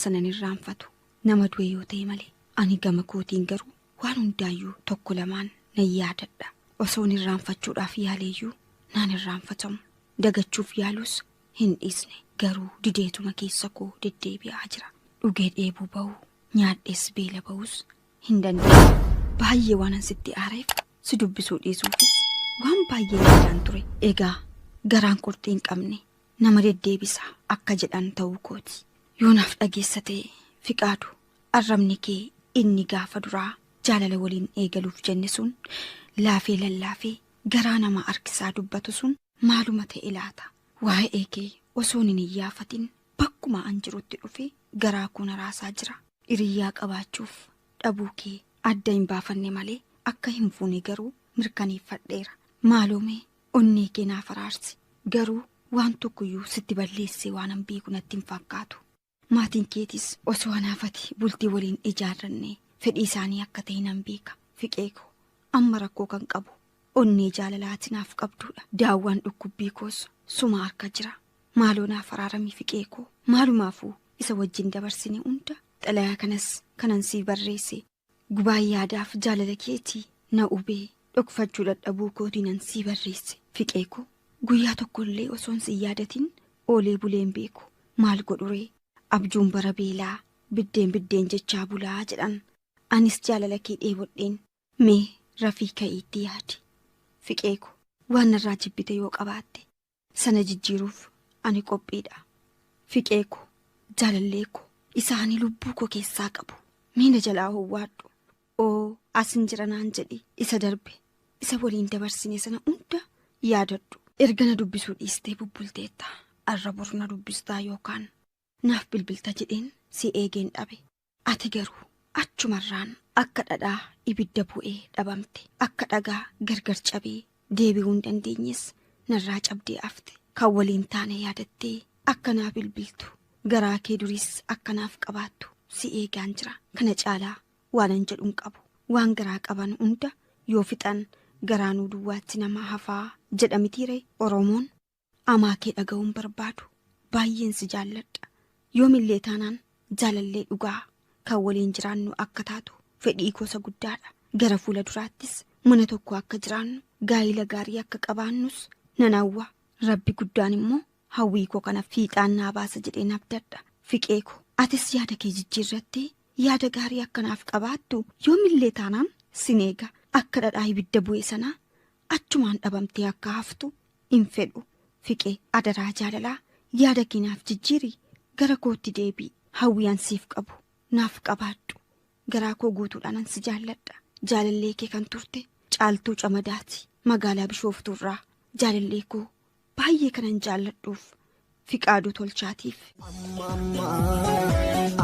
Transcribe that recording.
Sanan irraanfatu nama du'e yoo ta'e malee. Ani gama kootiin garuu waan hundaayyuu tokko lamaan nan yaadadha. Osoon irraanfachuudhaaf yaaleeyyuu naan irraanfatamu. Dagachuuf yaalus hin dhiisne, garuu dideetuma keessa koo deddeebi'aa jira. Dhugee dheebuu ba'uu, nyaadhees beela ba'uus hin dandeenye. Baay'ee waanan sitti aareef si dubbisuu dhiisuufis waan baay'ee yaadaan ture. Egaa garaan qurxii hin qabne nama deddeebisa akka jedhan ta'uu kooti. Yoonaaf dhageessa ta'e Fiqaadu, arrabni kee inni gaafa duraa jaalala waliin eegaluuf jenne sun, laafee lallaafee garaa nama harkisaa dubbatu sun maaluma ta'e laata? Waa'ee kee osoon hin iyyaafatin bakkuma an jirutti dhufe garaa koo na raasaa jira. Hiriyyaa qabaachuuf dhabuu kee adda hin baafanne malee akka hin fuune garuu mirkaneeffadheera. Maaloo mee onnee kee naaf araarsi. Garuu waan tokkoyyuu sitti balleessee waanan beeku natti hin fakkaatu. Maatiin keetis osoo anaaf ati bultii waliin ijaarranne fedhii isaanii akka ta'e nan beeka. Fiqee koo, amma rakkoo kan qabu onnee jaalalaa ati naaf qabduudha. Daawwaan dhukkubbii koos suma harka jira. Maaloo naaf araarami Fiqee koo. Maalumaafuu isa wajjin dabarsine hunda, xalayaa kanas kanan sii barreesse gubaan yaadaaf jaalala keetii na hubee dhokfachuu dadhabuu kootiinan sii barreesse. Fiqee koo, guyyaa tokkollee osoon sin yaadatin oolee bulee hin beeku. Maal godhuree? Abjuun bara beelaa biddeen biddeen jechaa bulaa jedhan. Anis jaalala kee dheebodheen. Mee rafii ka'ii itti yaadi. Fiqee koo, waan narraa jibbite yoo qabaatte sana jijjiiruuf ani qophiidha. Fiqee koo, jaalallee koo, isa ani lubbuu koo keessaa qabu mee na jalaa howwaadhu. Oo, asin jira naan jedhi. Isa darbe, isa waliin dabarsine sana hunda yaadadhu. Erga na dubbisuu dhiistee bubbulteetta. Arra bor na dubbistaa yookaan naaf bilbilta jedheen si eegeen dhabe. Ati garuu achumarraan akka dhadhaa ibidda bu'ee dhabamte. Akka dhagaa gargar cabee deebi'uu hin dandeenyes narraa cabdee hafte. Kan waliin taane yaadattee akka naa bilbiltu, garaa kee duriis akka naaf qabaattu si eegaan jira. Kana caalaa waanan jedhu hin qabu. Waan garaa qaban hunda yoo fixan garaanuu duwwaatti namaa hafaa jedha mitiiree Oromoon? Amaa kee dhaga'uu hin barbaadu. Baay'een si jaalladha. Yoomillee taanaan jaalallee dhugaa kan waliin jiraannu akka taatu fedhii koo isa guddaadha. Gara fuula duraattis mana tokko akka jiraannu, gaa'ila gaarii akka qabaannus nan hawwa. Rabbi guddaan immoo hawwii koo kana fiixaan naa baasa jedheen abdadha. Fiqee koo, atis yaada kee jijjiirrattee yaada gaarii akka naaf qabaattu yoomillee taanaan sin eega. Akka dhadhaa ibidda bu'e sanaa achumaan dhabamtee akka haftu hin fedhu. Fiqee, adaraa jaalalaa yaada kee naaf jijjiiri, gara kootti deebi'i. Hawwii an siif qabu naaf qabaadhu. Garaa koo guutuudhaan an si jaalladha. Jaalallee kee kan turte Caaltuu Camadaati, magaalaa Bishooftuurraa. Jaalallee koo baay'ee kanan jaalladhuuf Fiqaaduu Tolchaatiif. Amma amma